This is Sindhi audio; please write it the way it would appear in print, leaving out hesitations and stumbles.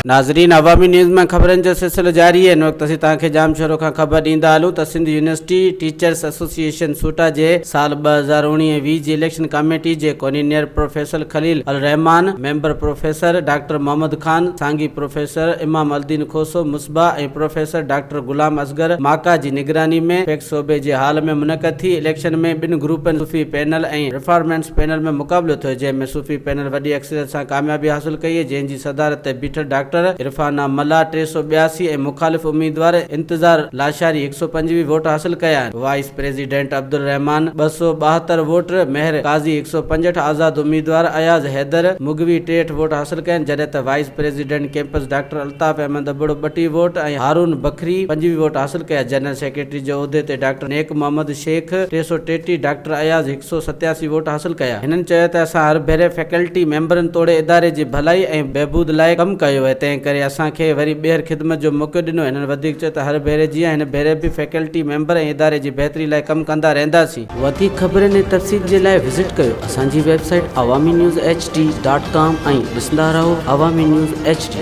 ناظرين عوامي نيوز مان خبرن جو سلسلو جاري آهي هن وقت اسين توهان کي ڄامشورو کان خبر ڏيندا هلون ته سنڌ يونيورسٽي ٽيچرس ايسوسيئيشن سوٽا جي سال 2019 ۽ 20 جي اليڪشن ڪاميٽي جي convener professor Khalil ur Rehman, member professor doctor Muhammad Khan Sangi, professor Imam Uddin Khoso Misbah ۽ professor doctor Ghulam Asghar Maka جي نگراني ۾ فيڪس شعبي جي هال ۾ منعقد ٿي. اليڪشن ۾ ٻن گروپن صوفي پينل ۽ رفارمنٽس پينل ۾ مقابلو ٿيو جنهن ۾ صوفي پينل وڏي اڪثريت سان ڪاميابي حاصل ڪئي جنهن جي صدارت تي بيٺل ڊاڪٽر عرفانه ملاح 382 ۽ مخالف اميدوار انتظار لاشاري 125 ووٽ حاصل ڪيا آهن. وائيس پريزيڊنٽ عبدالرحمان 272 ووٽ، مهر قاضي 165، آزاد اميدوار اياز حيدر مغوي 63 ووٽ حاصل ڪيا آهن، جڏهن ته vice president campus doctor Altaf Ahmed Abro 32 vote ۽ Haroon Bakhri 25 vote حاصل ڪيا. جنرل سيڪريٽري جي عهدي تي doctor Nek Muhammad Shaikh 333، doctor Ayaz 187 vote حاصل ڪيا. هنن چيو ته اسان هر ڀيري فيڪلٽي ميمبرن توڙي اداري جي ڀلائي ۽ بهبود لاء ڪم ڪيو آهي، تنهن ڪري اسان کي وري ٻيهر خدمت جو موقعو ڏنو. هنن وڌيڪ چيو ته هر ڀيري جيان هن ڀيري به فيڪلٽي ميمبر ۽ اداري جي بهتري لاء ڪم ڪندا رهنداسين. وڌيڪ خبرن ۽ تفصيل جي لاء وزٽ ڪيو اسان جي website Awami news H D dot com ۽ ڏسندا رهو عوامي نيوز ايڇ ڊي.